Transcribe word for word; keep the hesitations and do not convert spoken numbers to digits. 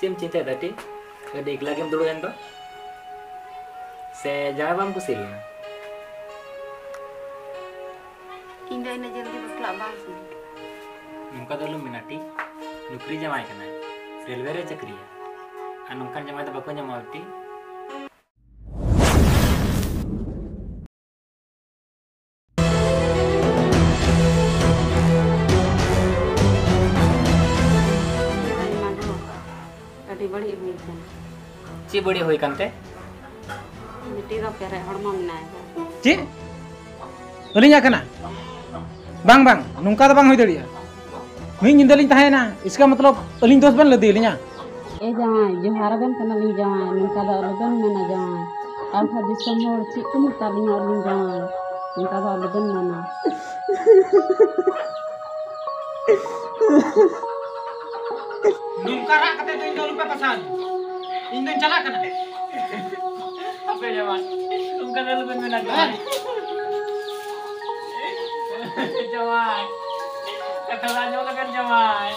ᱪᱮᱫ ᱮᱢ ᱪᱤᱱᱛᱟᱹᱭᱮᱫᱟ ᱴᱤ? ᱟᱹᱰᱤ ᱮᱠᱞᱟ ᱜᱮᱢ ᱫᱩᱲᱩᱵ ᱮᱱ ᱫᱚ? ᱥᱮ ᱡᱟᱶᱟᱭ ᱵᱟᱢ ᱠᱩᱥᱤ ᱞᱮᱱᱟ? ᱤᱧ ᱫᱚ ᱤᱱᱟᱹᱜ ᱡᱚᱞᱫᱤ ᱵᱟᱯᱞᱟᱜ ᱵᱟᱝ ᱥᱟᱱᱟᱧ ᱠᱟᱱᱟ᱾ ᱱᱚᱝᱠᱟ ᱫᱚ ᱟᱞᱚᱢ ᱢᱮᱱᱟ ᱴᱤ, ᱱᱩᱠᱨᱤ ᱡᱟᱶᱟᱭ ᱠᱟᱱᱟᱭ, ᱨᱮᱞᱣᱮ ᱨᱮ ᱪᱟᱹᱠᱨᱤᱭᱟ, ᱟᱨ ᱱᱚᱝᱠᱟᱱ ᱡᱟᱶᱟᱭ ᱫᱚ ᱵᱟᱠᱚ ᱧᱟᱢᱚᱜᱼᱟ ᱴᱤ᱾ ᱡᱟᱦᱟᱸᱭ ᱢᱟᱰᱚ ᱟᱹᱰᱤ ᱵᱟᱹᱲᱤᱡ ᱦᱩᱭ ᱠᱟᱱᱟ᱾ ᱪᱮᱫ ᱵᱟᱹᱲᱤᱡ ᱦᱩᱭ ᱠᱟᱱᱛᱮ? ᱢᱤᱫᱴᱤᱡ ᱫᱚ ᱯᱮᱨᱮᱡ ᱦᱚᱲᱢᱚ ᱢᱮᱱᱟᱭ ᱠᱟᱱ᱾ ᱪᱮᱫ? ᱟᱹᱞᱤᱧᱟᱜ ᱠᱟᱱᱟ? ᱵᱟᱝ, ᱵᱟᱝ, ᱱᱚᱝᱠᱟ ᱫᱚ ᱵᱟᱝ ᱦᱩᱭ ᱫᱟᱲᱮᱭᱟᱜᱼᱟ᱾ ᱢᱤᱫ ᱧᱤᱫᱟᱹ ᱞᱤᱧ ᱛᱟᱦᱮᱸᱭᱮᱱᱟ, ᱤᱥᱠᱟ ᱢᱚᱛᱞᱚᱵ ᱟᱹᱞᱤᱧ ᱫᱳᱥ ᱵᱮᱱ ᱞᱟᱹᱫᱤᱭᱟᱹᱞᱤᱧᱟ? ᱮ ᱡᱟᱶᱟᱭ, ᱡᱚᱦᱟᱨ ᱟᱵᱮᱱ ᱠᱟᱱᱟᱞᱤᱧ ᱡᱟᱶᱟᱭ, ᱱᱚᱝᱠᱟ ᱫᱚ ᱟᱞᱚᱵᱮᱱ ᱢᱮᱱᱟ ᱡᱟᱶᱟᱭ᱾ ᱟᱨ ᱵᱟᱠᱷᱟᱡ ᱫᱤᱥᱚᱢ ᱦᱚᱲ ᱪᱮᱫ ᱠᱚ ᱢᱮᱛᱟ ᱞᱤᱧᱟ ᱟᱹᱞᱤᱧ ᱡᱟᱶᱟᱭ? ᱱᱚᱝᱠᱟ ᱫᱚ ᱟᱞᱚᱵᱮᱱ ᱢᱮᱱᱟ᱾ ᱱᱚᱝᱠᱟ ᱨᱟᱜ ᱠᱟᱛᱮ ᱫᱚ ᱤᱧ ᱫᱚ ᱟᱞᱚᱯᱮ ᱯᱟᱥᱟᱣ᱾ ᱤᱧ ᱫᱚᱧ ᱪᱟᱞᱟᱜ ᱠᱟᱱᱟ᱾ ᱦᱟᱯᱮ ᱡᱟᱶᱟᱭ, ᱱᱚᱝᱠᱟ ᱫᱚ ᱟᱞᱚᱵᱮᱱ ᱢᱮᱱᱟ ᱡᱟᱶᱟᱭ᱾ ᱡᱟᱶᱟᱭ, ᱠᱟᱛᱷᱟ ᱫᱚ ᱟᱸᱡᱚᱢ ᱞᱮᱵᱮᱱ ᱡᱟᱶᱟᱭ᱾